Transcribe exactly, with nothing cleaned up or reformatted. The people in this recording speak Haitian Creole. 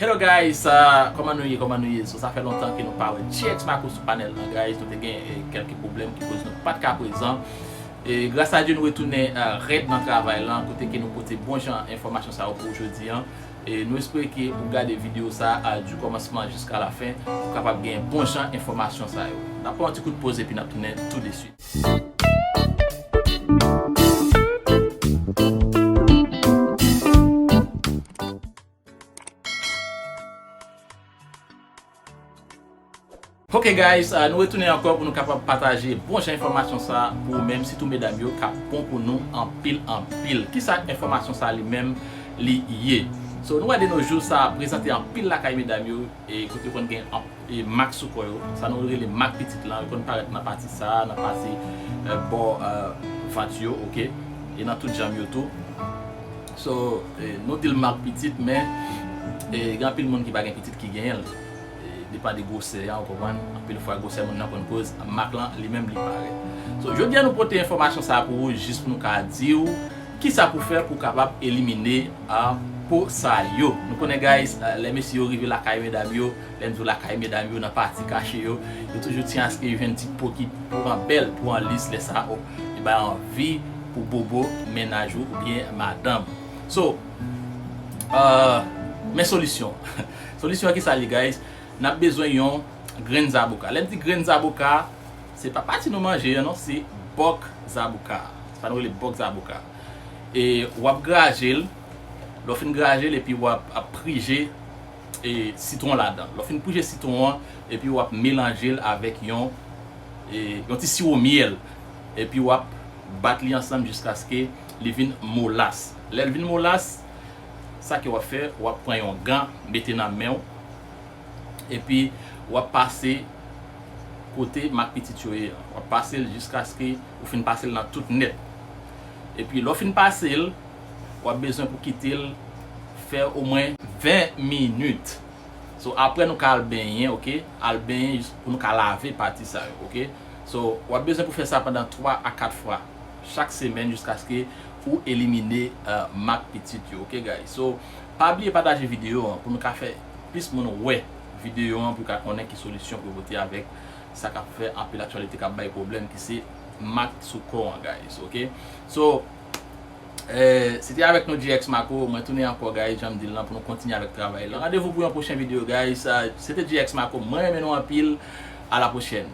Hello guys, uh, kòman nou ye, kòman nou ye? So, sa fè lontan ke nou pa wè G X Marco sou panèl lan, guys. Nou te gen eh, kèlke pwoblèm ki koz nou pa t ka prezan. E gras a Dye nou retounen uh, rèd nan travay lan, kote ke nou pote bon jan enfòmasyon sa yo pou jodi an. E nou espere ke ou gade videyo sa a du kòmansman jiska la fen pou kapab gen bon jan enfòmasyon sa yo. N ap pran yon ti kout poz epi n ap tounen tou de swit. Ok guys, uh, nou retounen ankò pou nou kapab pataje bon jan enfòmasyon sa pou ou menm, sitou medam yo k ap bon pou nou anpil anpil. Kisa enfòmasyon sa li menm li ye? So nou wè de nos jours sa prezante anpil lakay medam yo e kote yo konn gen anp- e mak sou kò yo, sa nou rele mak pitit lan, yo konn parèt nan pati sa, nan pati eh, bò eh, vant yo, ok, e nan tout janm yo tou. So eh, nou di l mak pitit men eh, gen anpil moun ki pa gen pitit ki genyen l. Eh, depann de gwosè an, ou konprann? Anpil fwa gwosè moun nan konn koz mak lan li menm li parèt. So jodi a nou pote enfòmasyon sa pou ou jis pou nou ka di w kisa pou fè pou w kapab elimine ah, po sa yo. Nou konnen guys, eh, lè mesye yo rive lakay medam yo, lè m di w lakay medam yo nan pati kache yo, yo toujou tyen aske yo jwenn ti po ki pou an bèl, pou an lis, lè sa o, li bay anvi pou bobo mennaj ou oubyen madanm. So, uh, men solisyon. Solisyon an ki sa li guys? N ap bezwen yon grenn zaboka. Lè m di grenn zaboka, se pa pati nou manje an non, se bòk zaboka. Sa nou rele bòk zaboka. E w ap graje l, lè w fin graje l epi w ap, ap prije e sitwon ladan. Lè w fin prije sitwon an, epi w ap melanje l avèk yon e, yon ti siwo myèl. Epi w ap bat li ansanm jiskaske li vin molas. Lè l vin molas, sa ke w ap fè, w ap pran yon gan, mete nan men w, epi w ap pase kote mak pitit yo ye an. W ap pase l jiskaske ou fin pase l nan tout nèt. Epi lè w fin pase l, w ap bezwen pou kite l fè omwen ven minit. So apre nou ka al benyen, ok? Al benyen jis pou nou ka lave pati sa yo, ok? So w ap bezwen pou fè sa pandan twa a kat fwa chak semèn jiskaske ou elimine uh, mak pitit yo, ok guys? So pa bliye pataje videyo an pou nou ka fè plis moun wè videyo an pou yo ka konnen ki solisyon pou yo pote avèk sa k ap fè anpil aktyalite k ap bay pwoblèm ki se mak sou kò an, guys, ok? So Eh, se te avèk nou G X Marco, mwen tounen ankò guys, jan m di l lan pou nou kontinye avèk travay lan. Randevou pou yon pwochen videyo guys. Ah, se te G X Marco, mwen renmen nou anpil. A la pwochèn.